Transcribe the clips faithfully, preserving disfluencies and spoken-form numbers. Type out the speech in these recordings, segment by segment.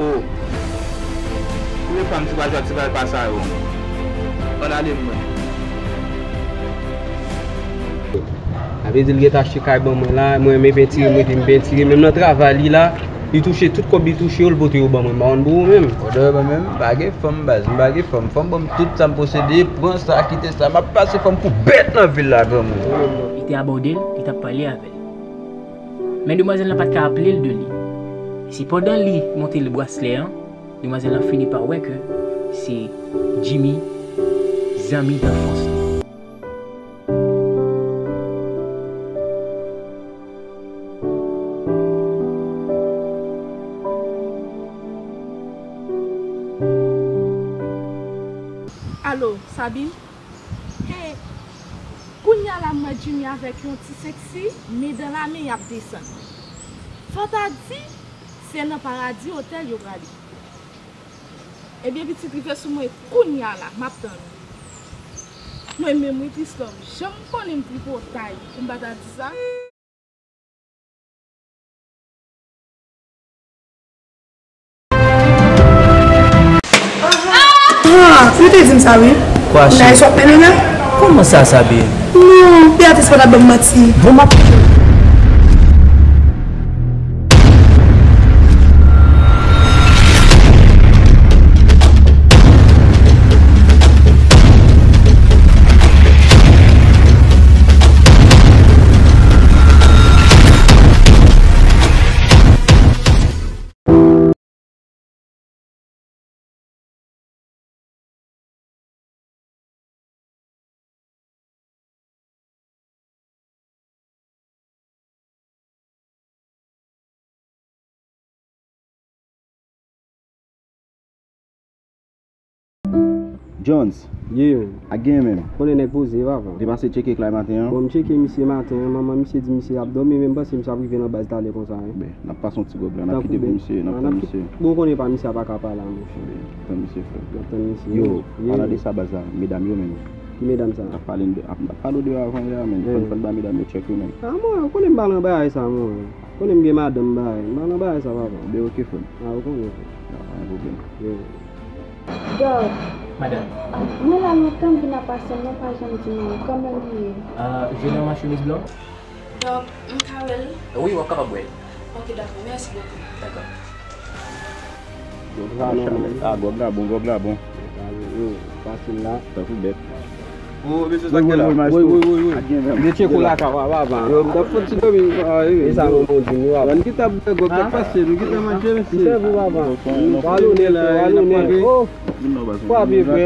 Oh. Kote fanm ti pajwa ti pral pa sa yo? Ann ale mwen. Sa vle di l gentan achte kay ban mwen la, mwen renmen pentire, mwen di m pentire, menm nan travay li la, li touche tout kòb li touche yo, l pote yo ban mwen, m pa konn pou ou menm. Odè ban menm, m pa gen fanm baz, m pa gen fanm, fanm ban m tout sa m posede, pran sa, kite sa, m ap pase fanm pou bèt nan vil la, granmoun. Li te abòde l, li t ap pale avè l. Men demwazèl lan pa t ka aple l de li. E se pandan li montre l braslè an, demwazèl lan fini pa wè ke se Jimmy, zanmi danfans li. Alo, Sabine? Hey, kounye a la m wè Jimmy avèk yon ti seksi, men dan lamen y ap desann. Fò ta di, se nan Paradi Otèl yo prale. Ebyen pitit rive sou mwen kounye a la, m ap tann ou. Mwen menm wi Christophe, jan m konnen m tripotay pou m pa ta di sa. Ah, ou te di m sa wi. Kwa, cheri? Sòt mennen la. Kòman sa, Sabine? Non, Beatrice pa t ap ban m manti. Bon, m ap Jones. Yeah. A gen menm. Konnen nèg poze, papa. Ou te pase tcheke Clay maten an? Bon, m tcheke misye maten an, manman misye di misye ap dòmi, men m panse misye ap rive nan baz talè konsa, wi. Ben, n ap pase yon ti gòg la, n ap kite pou misye, n ap tann misye. Bon, ou konnen pa misye a pa ka pale a, monchè. Ben, tann misye, frè. N ap tann misye. Yo, palan de sa baz la, medam yo menm. Ki medam sa? N ap pale de, ap, ap pale de avan yè a, men. Fò n, fò n ba medam yo tchèk yo menm. Ah, mwen, ou konnen m pa nan bagay sa, mwen. Ou konnen m gen madanm bagay. M pa nan bagay sa, papa. Ben, oke, frè m. Ah, ou konnen, frè. Ah, pa gen pwoblèm. Yeah. Dòk. Madanm. Ah, mwen la lontan m vin ap pase m nan, pa janm di m kòman li ye. Ah, je nan ma chemise blanc. Dòk, m ka wè l? Wi, w ap kapab wè l. Ok, dakò, mèsi bokou. Dakò. Gòb la non, men. Ah, gòb la bon, gòb la bon. Fasil la. Tankou bèt. Oh, mesye, sa k gen la? Wi, wi, wi, wi. Gen tcheko la ka, papa. Yo, m t ap fè ti dòmi, ah, wi. E sa, manman w di m, wi, papa. Nou ki t ap bwè gòb, sa k pase? Nou ki t ap manje, mesye? M sèvi w, papa. W alonè, frè, w alonè. Oh. Frape, frè.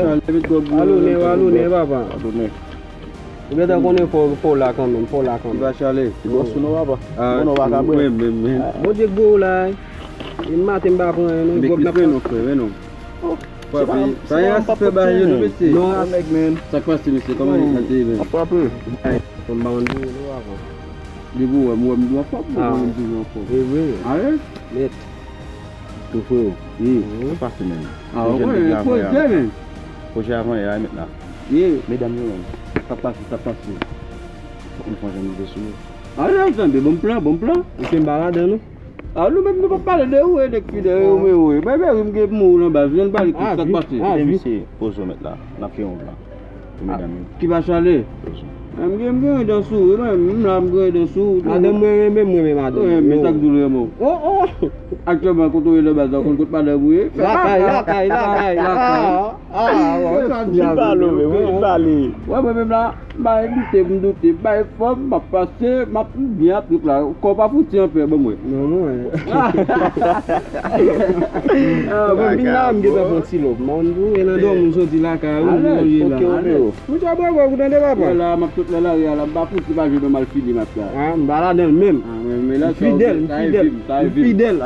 W alonè, w alonè, papa. Ou gentan konnen fò, fò w la kanmenm, fò w la kanmenm. Ti Bachale, ti Bòs ou non, papa. Ah, ou non, papa, bwè. Bondye gwo w la, wi. E maten m pa pran anyen non, gòb n ap pran. Frè, non, frè, non. Oh, se pa, se pa yon pap kòb non. Non, nèg, men. Sa k pase, mesye? Kòman li sante, men? Ap frape. Fò m ba yon dou non, papa. Depi w wè m, wè m dou ap frape, mwen, mwen toujou anfòm. E vre. Ale. Nèt. Tou frè w. Wi. Sa pase menm? Ah, wi, koze, men. Pwojè avan yè a, met la. Ye. Medam yo menm. Sa pase, sa pase. Fòk nou fè yon jan rive sou yo. Ah, non, tanbe, bon plan, bon plan. Ou te m pa ladan, non? Ah, nou menm, nou pa pale de ou, e nèg fidèl, yo, men, wi. Mwen, men, wi, m gen pou mwen nan baz, vin pale tout sa k pase. Kite misye, poze w met la. N ap fè yon plan. Pou medam yo. Ki pa chale. M gen, m gen dan sou, wi, mwen, m la, m gen dan sou. Madanm mwen renmen m, renmen madanm mwen. Renmen, sa k di w renmen w. Oh, oh. Aktyèlman, kote w ye nan baz la, ou konn kot madanm ou ye? Lakay, lakay, lakay, lakay. Ah, ah, ah, sa di pale, wi, pale. Wè, mwen menm la, m pa doute, m doute, m bay fòm, m ap pase, m ap byen ap trip la. Kò pa fouti anpè, ban mwen. Non, non, eh. Ah, bon, m vin la, m gentan fè yon ti lòb. Mwen, e nan dòmi m soti lakay ou, mwen ye la. Mwen sa bravo, ou tande, papa? Wè la, m ap sot nan lari a la, m pa fouti pa jwe nan malfini m ap la. Ah, m pa ladan l menm. Ah, men, men la, m fidèl, m fidèl, m fidèl.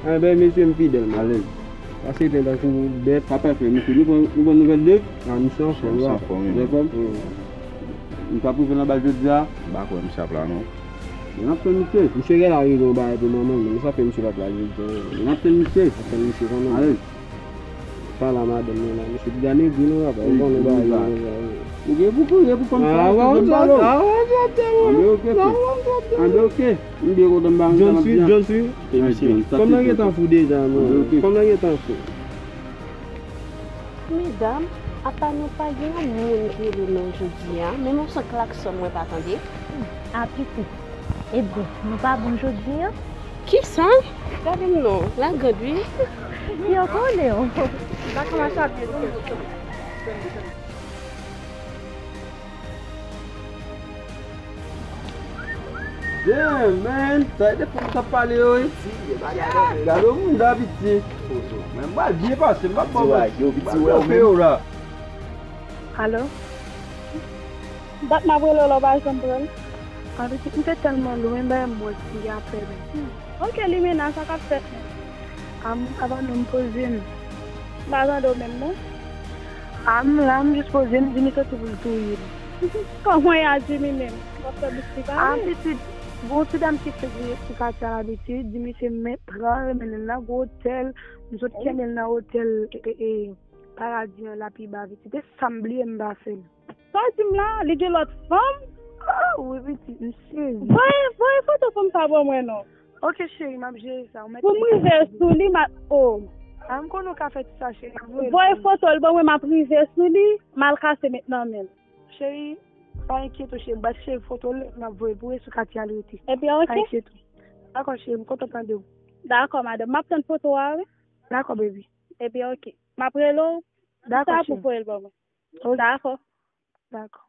Ah, ben, mesye, m fidèl, man. Alèz. Pase tan tankou bèt. Sa pase, mesye, nou pran, nou pran nouvèl de? Ah, misye anfòm, wi. Misye anfòm, wi. Misye anfòm? M pa pou fè nan bal jodi a. M pa kwè misye ap la, non. Men n ap tann misye. Misye gen la regle yon bagay pou manman l, men sa fè misye p ap la jodi a. Men n ap tann misye. N ap tann misye kanmenm. Alèz. Pa la madanm mwen la, misye piga negri non, papa. Ou konnen bagay yo. Ou gen pou kouri, pou konn sa, ah, ou konn balo. Ah, ou ap fè, mwen. Anben, oke, frè. Anben, oke. M byen kontan, m pa konn sa m ap di a. John Sweet, John Sweet. Fanm nan gentan fou deja, non. Anben, oke. Fanm nan gentan fou. Medam, apa nou pa gen yon moun ki rele non jodi a? Menm yon son klaksòn mwen pa tande. A pitit. Ebyen, nou pa bon jodi a? Kisa? Gade m non, lagad wi. Yo kole w. M pa ka mache a pye non. Damn, man. Sa e de fanm k ap pale yo, wi. Gade yon moun dabiti. Men m pral byen pase, m p ap ba w mwen. M pral fè yo la. Alo? Dat m ap rele w la, w pa janm pran l. An pitit, m te tèlman lwen, m pa menm wè si y ap fè men. Oke, Limena, sa k ap fèt menm? A m, apa non, m poze m. M pa tande w menm, non. A m la, m jis poze m, Jimmy soti pou l touye m. Kòman y a Jimmy menm? W ap fè bouch li pale? A pitit, gon ti dam ki fèk sou katye a labitid, Jimmy se mèt, pran renmen l nan gwo otèl, m sot kenbe l nan otèl, e, e, e, Paradi an la pi ba, pitit. E sa m bliye m pa fè l. Sa w di m la, li gen lòt fanm? Ah, wi, pitit, m sezi. Voye, voye foto fanm sa ban mwen non. Oke, cheri, m ap jere sa. Ou mèt pou m rive sou li, m ap, oh. Ah, m konnen w ka fè ti sa, cheri. Voye foto l ban mwen, m ap rive sou li, m al kase met nan men l. Cheri, pa enkyete w, cheri, m pral chèche foto l, m ap voye pou ou sou katye a l rete. Epi, oke. Pa enkyete w. Dakò, cheri, m kontan tande w. Dakò, madanm, m ap tann foto a, wi. Dakò, baby. Epi, oke. M ap rele w. Dakò, cheri. Pou voye l ban mwen. Oke. Dakò. Dakò.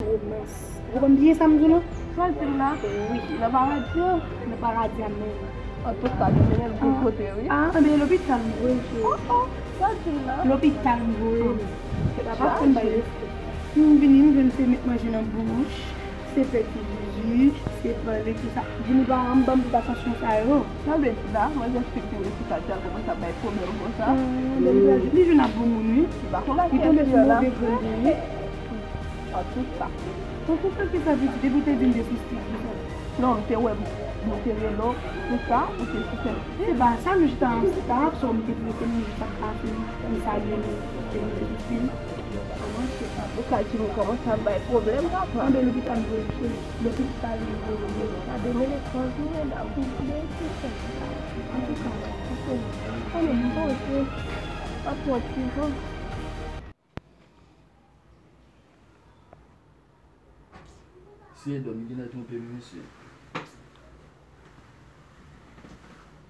Romans. Ou konprann byen sa m di w la? Sa l di m la? Wi, nan paradi an. Nan paradi a menm. Antouka, li mennen m tout kote, wi. Ah, anben, lopital m voye l, cheri. Oh, oh, sa l di m la? Lopital m voye l. Se pa pa fè m bay respè. M vini, m jwenn se met manje nan bouch, se fè ti zuzu, se pale, tout sa. Jimmy pa janm ban m tout atansyon sa yo. Sa vle di la, manzè fiktive sou katye a kòmanse ap bay pwoblèm konsa. Li jwenn ap bon moun, wi. Li pa konn lakay li tonbe sou move grenn li, wi. Antouka. Antouka, kisa pitit, depi w te di m te sou stil konsa. Non, m te wè m, m te rele w, tout sa, ou te sou sèl. Se pa sa, nou jis t ap, se pa sa, m te prese, nou jis t ap pase, m salye nou, te nou te sou stil. Ou ka di nou kòmanse ap bay pwoblèm, papa. Anben, lopital m voye l, cheri. Lopital m voye l. Gade, men lekòl, tou medam, pou de ti fè. Antouka, antouka. Anben, m voye l, cheri. Pa twò ti jan. Si e dòmi genlè twonpe m, mesye.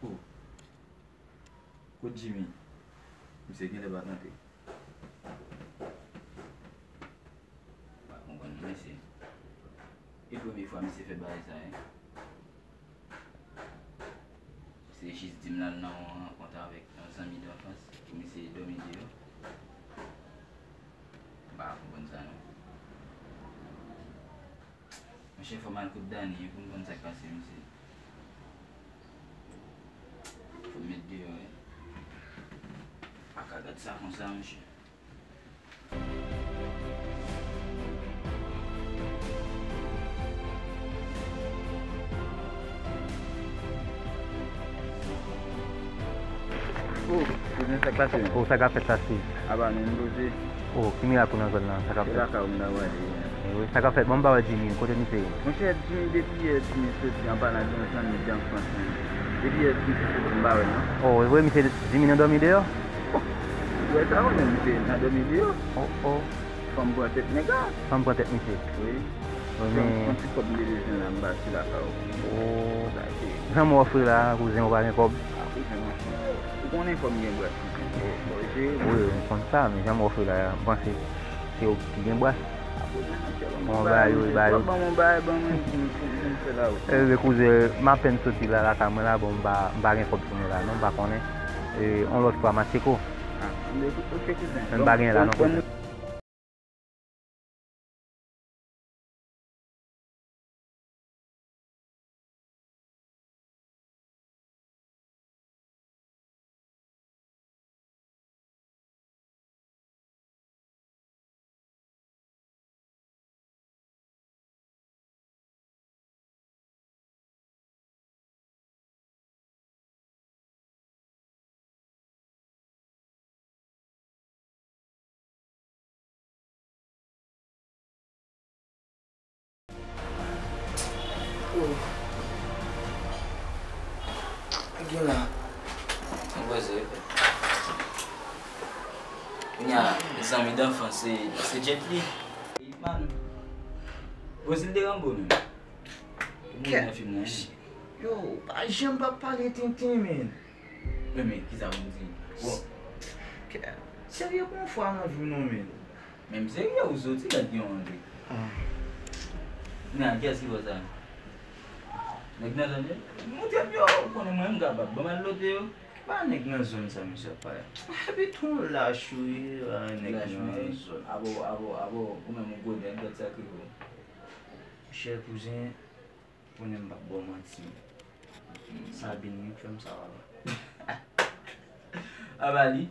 Oh. Kot Jimmy? Misye genlè pa kanpe. Pa konprann non, mesye. E premye fwa misye fè bagay sa, wi. Misye jis di m l al nan yon rankont avèk yon zanmi danfans pou misye dòmi deyò. M pa konprann sa non. Monchè, fò m al kot Dani wi pou m konn sa k pase misye. Deyò, wi. Pa ka gad sa konsa, mesye. Oh, kouzen, sa k pase, men? Oh, sa k ap fèt la, Steve? Apa, nou menm poze. Oh, ki mirak ou nan zòn nan, sa k ap fèt? Se lakay ou m ta prale. Eh wi, sa k ap fèt? Bon, m pa wè Jimmy, kote misye ye? Monchè, Jimmy, depi yè Jimmy soti anba nan yon zanmi danfans mwen. Depi yè Jimmy soti, m pa wè l, non. Oh, e vre, misye, Jimmy nan dòmi deyò? Ou wè sa, ou menm, misye nan dòmi deyò. Oh, oh. Fanm pran tèt nèg la. Fanm pran tèt misye. Wi. Wi, men yon ti kòb m te bezwen la, m pase lakay ou. Oh. Sa se. Jan m ofri la, kouzen, ou pa gen kòb? Ah, kouzen, monchè. Ou konnen fò m gen bras, kouzen. Fò w jere. Wi, m konn sa, men jan m ofri la, m panse se ou ki gen bras. Bon, ba yo, ba yo. Ban mwen, ba, ban mwen, pou m, pou m, pou m fè la, wi. Eh, men kouzen, m apèn soti la, lakay mwen la, bon, m pa, m pa gen kòb sou mwen la, non, m pa konnen. Eh, yon lòt fwa, m a tcheke w. Ah, ok, kouzen. Men m pa gen la, non, kouzen. Nèg yo la. Mwen poze. Kounye a, zanmi danfans, se, se Jet Li. Man, Rosilde Rambo menm. Ki moun nan fim nan, wi? Yo, pa janm pa pale tenten, men. Men, men, kisa pou m di? Bon. Serye pou yon fwa nan vi w non, men. Menm serye ou soti gad gen yon angle. Ah. Nan, kiyès ki fè sa? Nèg nan zòn yo? Montre m yo, ou konnen mwen, m kapab. Ban m al lote yo. Pa nèg nan zòn sa, mesye ap pale. Epi tou lach ou ye, ah, nèg nan zòn. Abo, abo, abo, ou menm ou gwo nèg, gad sa k rive w. Chè kouzen, konnen m p ap ba w manti. Sabine wi k fè m sa, papa. Apa li?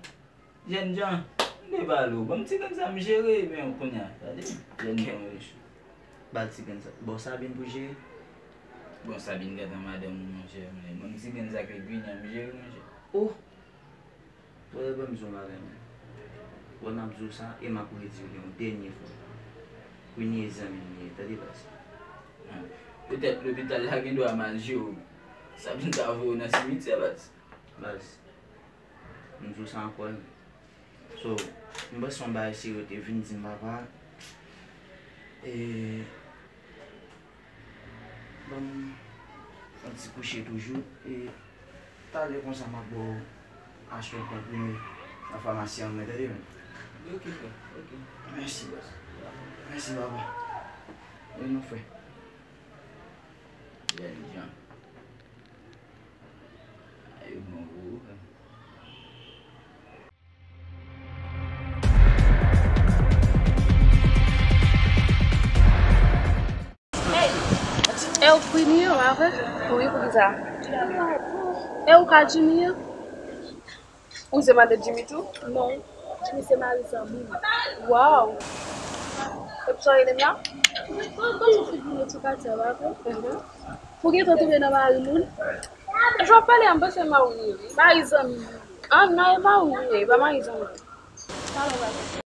Jènjan, m te pale w. Ban m ti grenn sa m jere, men kounye a, tande, jènjan, wi. Ba l ti grenn sa. Ba w Sabine pou jere? Bon, Sabine gentan madanm ou, monchè, men ban m ti grenn sa k ret vini an, m jere, monchè. Oh! Wè, ban m di w yon bagay, men. Wè, m ap di w sa, e m ap redi w li yon dènye fwa. Premye zanmi m li ye, tande, baz. Petèt lopital la gen dwa mal jere w. Sabine ta voye w nan simityè, baz. Baz. M di w sa ankò, wi. So, m panse yon bagay serye w te vin di m, papa. E, ban m yon ti kouche toujou. E, talè konsa, m ap ba w achte yon konprime nan famasi an, mwen, tande, men. Ok, frè, ok. Mèsi, baz. Mèsi, papa. E nou, frè. Jènjan. Ay, yo bon pou ou, frè. E ou Queenie, ou pa vre? Wi, poukisa? E ou ka Jimmy an? Ou se madan Jimmy tou? Non, Jimmy se mari zanmi m. Waw! Epi sa w rele m la? Bon, bon, bon, figi nou tou kati a, pa vre? Mhm. Pou gentan tonbe nan mari moun? Jan w ap pale a, m panse mari w ye, wi. Mari zanmi m. Ah, non, e mari w ye, e pa mari zanmi m. Talè w pral.